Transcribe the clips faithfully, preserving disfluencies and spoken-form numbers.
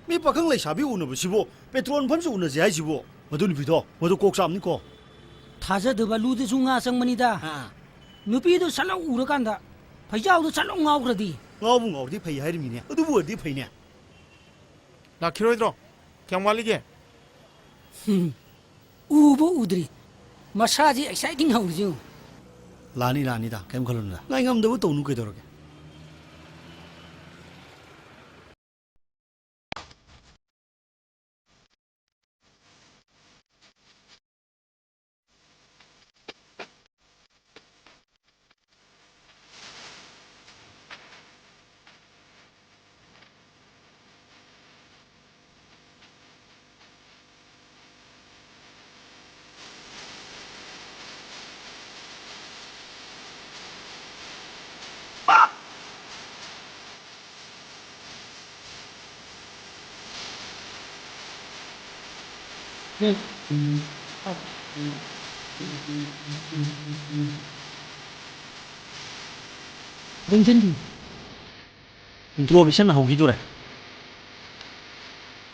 ꯃꯤ ꯄꯥꯈꯪ ꯂꯩꯁꯥꯕꯤ ꯎꯅꯕꯁꯤꯕꯨ ꯄꯦꯇ꯭ꯔꯣꯜ ꯃꯐꯝꯁꯨ ꯎꯅꯁꯦ ꯍꯥꯏꯁꯤꯕꯨ? ꯃꯗꯨ ꯅꯨꯄꯤꯗꯣ, ꯃꯗꯨ ꯀꯣꯛ ꯆꯥꯝꯅꯤꯀꯣ꯫ ꯊꯥꯖꯗꯕ ꯂꯨꯗꯁꯨ ꯉꯥ ꯆꯪꯕꯅꯤꯗ꯫ ꯑꯥ꯫ ꯅꯨꯄꯤꯗꯣ ꯁꯠ ꯂꯥꯎ ꯎꯔꯀꯥꯟꯗ ꯐꯩꯖꯥꯎꯗꯣ ꯁꯠ ꯂꯥꯎ ꯉꯥꯎꯈ꯭ꯔꯗꯤ꯫ ꯉꯥꯎꯕꯨ ꯉꯥꯎꯔꯗꯤ ꯐꯩ ꯍꯥꯏꯔꯤꯃꯤꯅꯦ꯫ ꯑꯗꯨꯕꯨ ꯑꯣꯏꯔꯗꯤ ꯐꯩꯅꯦ꯫ ꯂꯥꯛꯈꯤꯔꯣꯏꯗ꯭ꯔꯣ? ꯀꯌꯥꯝ ꯋꯥꯠꯂꯤꯒꯦ? ꯎꯕꯨ ꯎꯗ꯭ꯔꯤ꯫ ꯃꯁꯥꯁꯤ ꯑꯦꯛꯁꯥꯏꯇꯤꯡ ꯍꯧꯔꯤꯁꯤ ꯌꯦꯡꯉꯨ꯫ ꯂꯥꯛꯑꯅꯤ, ꯂꯥꯛꯑꯅꯤꯗ꯫ ꯀꯩꯝ ꯈꯜꯂꯨꯅꯨꯗ꯫ ꯉꯥꯏ ꯉꯝꯗꯕ ꯇꯧꯅꯨ ꯀꯩꯗꯧꯔꯒꯦ? ꯏꯟꯇ꯭ꯔꯣꯗꯛꯁꯟ ꯍꯧꯈꯤꯗꯣꯔꯦ꯫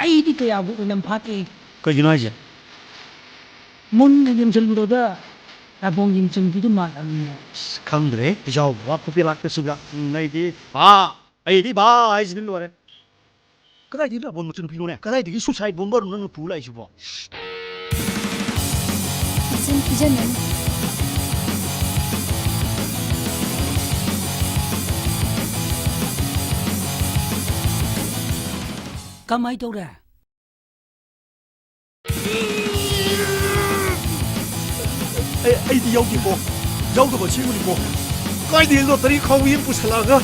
ꯑꯩꯗꯤ ꯀꯌꯥꯕꯨ ꯑꯣꯏꯅꯝ ꯐꯥꯠꯇꯦ꯫ ꯀꯩꯒꯤꯅꯣ ꯍꯥꯏꯁꯦ? ꯃꯨꯟꯅ ꯌꯦꯡꯁꯤꯜꯂꯨꯔꯒ ꯔꯥꯕꯣꯟ ꯌꯦꯡꯁꯤꯟꯕꯤꯗꯨ ꯃꯥꯜꯂꯝꯃꯦ꯫ ꯑꯁ, ꯈꯪꯗ꯭ꯔꯦ꯫ ꯏꯖꯥꯎ ꯕꯕꯥ ꯈꯨꯄꯤ ꯂꯥꯛꯇꯁꯨꯒ꯫ ꯎꯝ, ꯑꯩꯗꯤ ꯕꯥ, ꯑꯩꯗꯤ ꯕꯥ ꯍꯥꯏꯁꯤꯅ ꯂꯣꯏꯔꯦ꯫ ꯀꯗꯥꯏꯗꯒꯤ ꯔꯥꯕꯣꯟ ꯃꯆꯨ ꯅꯨꯄꯤꯅꯣꯅꯦ? ꯀꯗꯥꯏꯗꯒꯤ ꯁꯨꯁꯥꯏꯠ ꯕꯣꯝꯕꯔꯅꯣ ꯅꯪꯅ ꯄꯨ ꯂꯥꯛꯏꯁꯤꯕꯣ? ꯄꯤꯖꯟ-, ꯄꯤꯖꯟꯅꯅꯤ꯫ ꯀꯃꯥꯏ ꯇꯧꯔꯦ? ꯑꯩ, ꯑꯩꯗꯤ ꯌꯥꯎꯗꯦꯀꯣ꯫ ꯌꯥꯎꯗꯕ ꯑꯁꯦꯡꯕꯅꯤꯀꯣ꯫ ꯀꯥꯏꯗꯩ ꯂꯣꯇꯔꯤ ꯈꯥꯎꯕꯤ ꯑꯃ ꯄꯨꯁꯜꯂꯛꯑꯒ?